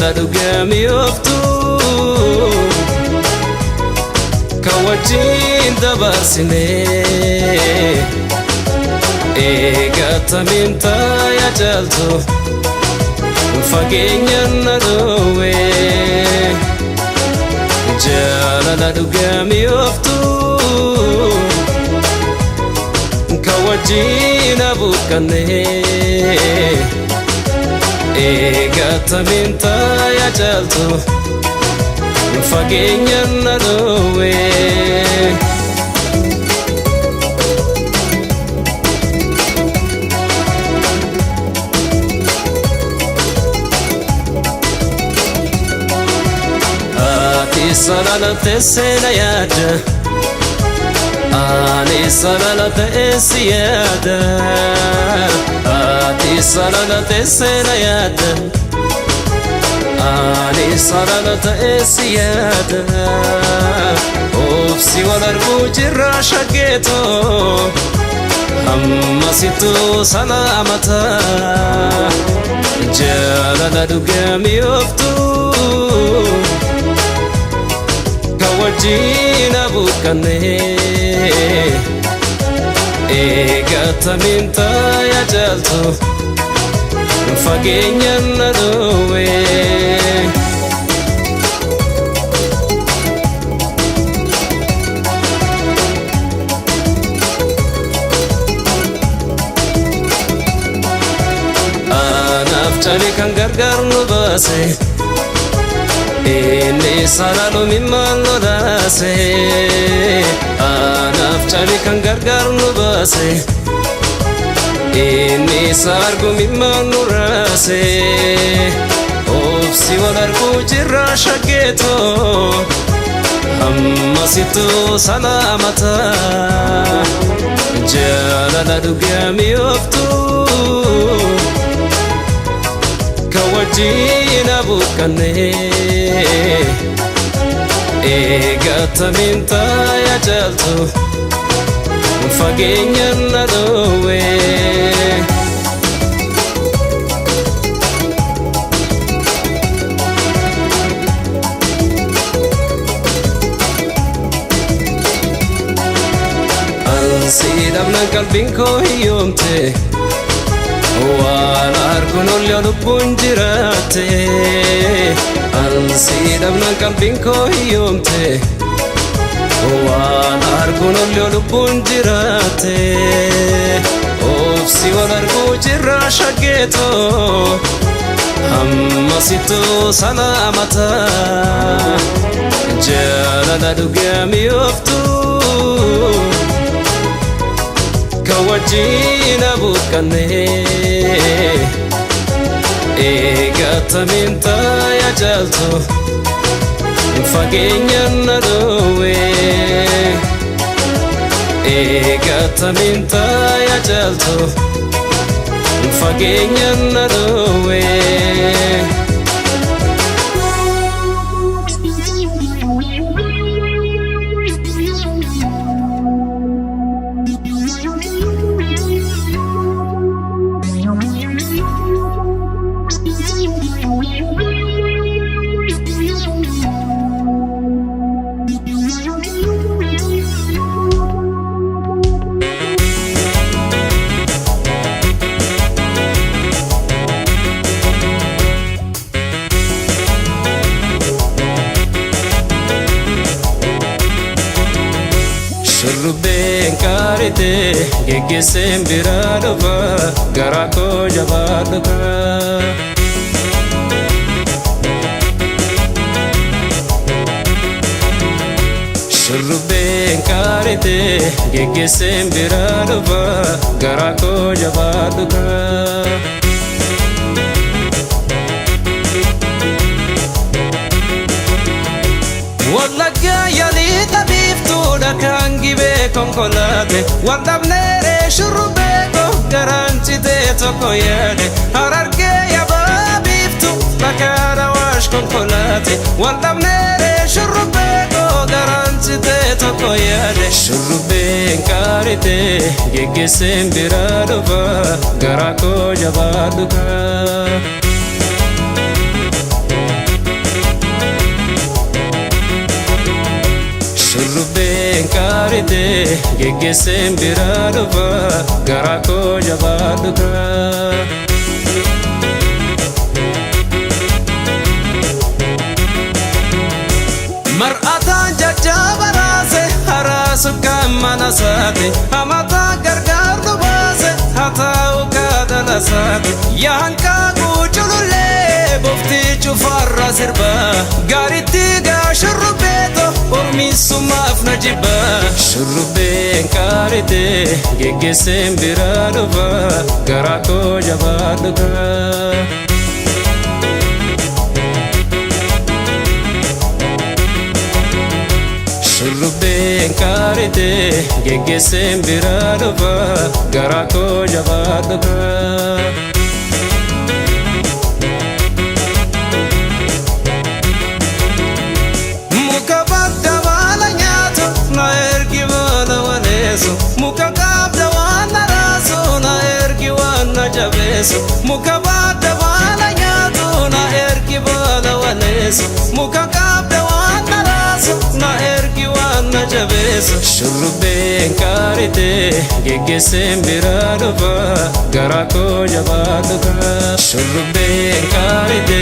Jaalala dhugamii ooftuu kan wajjin dabarsine eegatamiin taaya caaltu fageenyaan na dhoowwe. Jaalala dhugamii ooftuu kan wajjin abuuqqanne eegatamiin taaya caaltu fageenyaan na dhoowwe. Ati salala teessee na yaadda, ani salala ta'ee si yaada. Ati salala teessee na yaadda, ani salala ta'ee si yaada. Obsi wal arguu jirra shaggeetoo hammasittuu salaamata. Jaalala dhugamii ooftuu kan wajjin abuuqqanne eegatamiin taaya caaltu fageenyaan na dhoowwe. Anaaf cali kan gargaar nu baase, inni salaalu mimmaan lolaase. Anaaf cali kan gargaar nu baase, inni sargu mimmaan nu raase. Obsi wal arguu jirra shaggeetoo hammasittuu salaamata. Jaalala dhugamii ooftuu kan wajjin abuuqqanne eegatamiin taaya caaltu fageenyaan na dhoowwe. Ansi dhabnaan qalbiin koo hiyyoomte, waan arguun ol lubbuun jiraatte. Ansi dhabnaan qalbiin koo hiyyoomte, waan arguun ol lubbuun jiraatte. Obsi wal arguu jirra shaggeetoo hammasittuu salaamata. Jaalala dhugamii ooftuu kan wajjin abuuqqanne eegatamiin taaya caaltu fageenyaan na dhoowwe. Eegatamiin taaya caaltu fageenyaan na dhoowwe. Shurrubbeen qaarite geggeesseen biraa dhufa, garaa koo jabaa dhufa. Shurrubbeen qaarite geggeesseen biraa dhufa, garaa koo jabaa dhufa. Wallaggaa yaalii xabiiftuudha kan gibee konkolaate, waldhabneeree shurrubbee koo garaan citee tokko yaade. Harargee yabaa biiftu bakka dawaash konkolaate, waldhabneeree shurrubbee koo garaan citee tokko yaade. Shurrubbeen qaarite geggeesseen biraa dhufa, garaa koo jabaa dhufa. Geggeesseen biraa dhufa garaa koo jabaadhu kaa. Mar'ataan jajjaba raase haraa sukkaan mana saate hamataa gargaartu baase hataa'u kaadhala saate yaanqaa culullee bofti cufarra sirba gaaritti gaa shurrubbeeto ormiisumaaf na jibba. Shurrubbeen qaarite geggeesseen biraa dhufa garaa koo jabaadhu kaa. Shurrubbeen qaarite geggeesseen biraa dhufa garaa koo jabaadhu kaa. Muka badda baala nyaatu na ergi baala waleessu, muka qabda waan na raasu na ergi waan na jabeessu, muka badda baala nyaatu na ergi baala waleessu, muka qabda waan na raasu na ergi waan na jabeessu. Shurrubbeen qaarite geggeesseen biraa dhufa garaa koo jabaadhu kaa. Shurrubbeen qaarite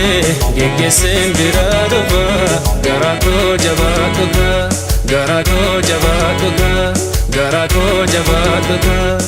geggeesseen biraa dhufa garaa koo jabaadhu kaa. Garaa koo jabaadhu kaa. Garaa koo jabaadhu kaa.